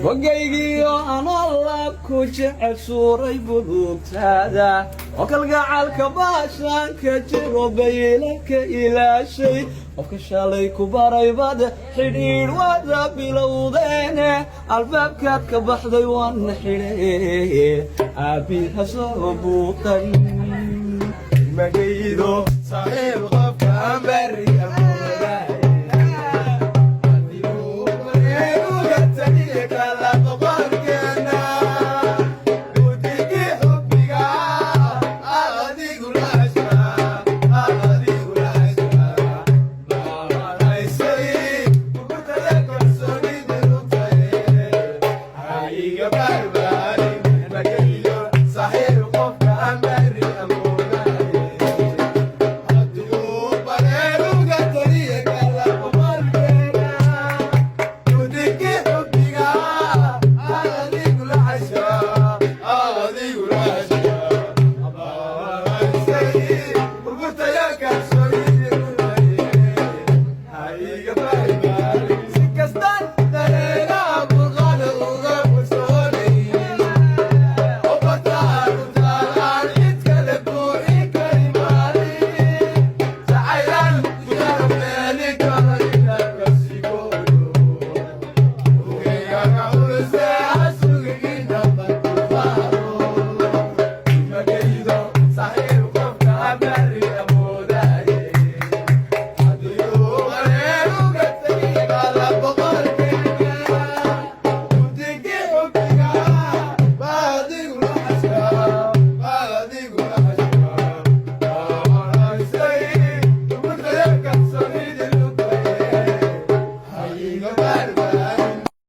Bogaygiyo anoo laab ku jecel suuray buluugtaada oo kalgacalka baashaanka jiro baylanka ilaashay. Qofka shalay ku baray bad xidhiidh wada bilowdeene, albaabkaad ka baxday waana xidhe, aabiha soo buuqan. Magaydo saaxiib qofka aan bari amoodaaye, uga taliya kala boqorkeena gudigii xubbiga adigu laashaa, adigu laashaa maamalaysay burburtada kalsoonida lugtaye, ha iga barbar.